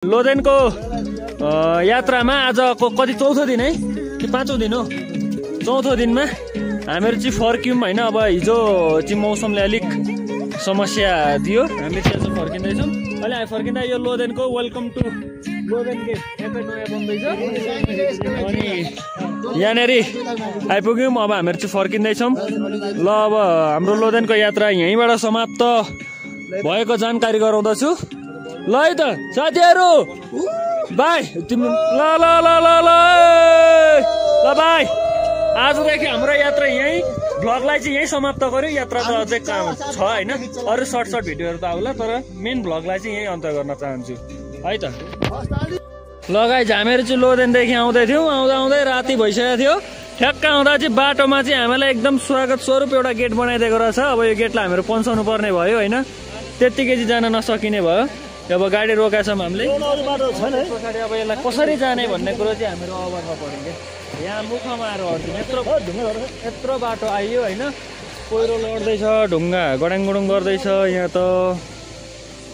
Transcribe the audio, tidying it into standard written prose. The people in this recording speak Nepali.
लोदेनको यात्रामा आजको कति चौथो दिन है कि पाँचौं दिन हो? चौथो दिनमा हामीहरू चाहिँ फर्क्यौँ होइन। अब हिजो चाहिँ मौसमले अलिक समस्या दियो, हामी चाहिँ आज फर्किँदैछौँ। अहिले हामी फर्किँदा यो लोदेनको वेलकम टु लोदेन गेट यता नयाँ बन्दैछ अनि यहाँनिर आइपुग्यौँ। अब हामीहरू चाहिँ फर्किँदैछौँ। ल अब हाम्रो लोदेनको यात्रा यहीँबाट समाप्त भएको जानकारी गराउँदछु। ल है त साथीहरू, बाई तिमी। ल ल ल ल ल ल बाई। आजदेखि हाम्रो यात्रा यहीँ, भ्लगलाई चाहिँ यहीँ समाप्त गर्यो। यात्रा त अझै काम छ होइन, अरू सर्ट भिडियोहरू त आउला, तर मेन भ्लगलाई चाहिँ यहीँ अन्त गर्न चाहन्छु है त। ल गाइस, हामीहरू चाहिँ लोदेनदेखि आउँदै थियौँ। आउँदा आउँदै राति भइसकेको थियो। ठ्याक्क आउँदा चाहिँ बाटोमा चाहिँ हामीलाई एकदम स्वागत स्वरूप एउटा गेट बनाइदिएको रहेछ। अब यो गेटलाई हामीहरू पन्साउनु पर्ने भयो होइन, त्यत्तिकै चाहिँ जान नसकिने भयो। अब गाडी रोकाएको छौँ हामीले। पछाडि अब यसलाई कसरी जाने भन्ने कुरो चाहिँ हामीहरू अवगतमा पऱ्यौँ क्या। यहाँ मुखमा आएर हट्छौँ, यत्रो बाटो आइयो होइन। पहिरो लड्दैछ, ढुङ्गा गडाङ गुडुङ गर्दैछ यहाँ त।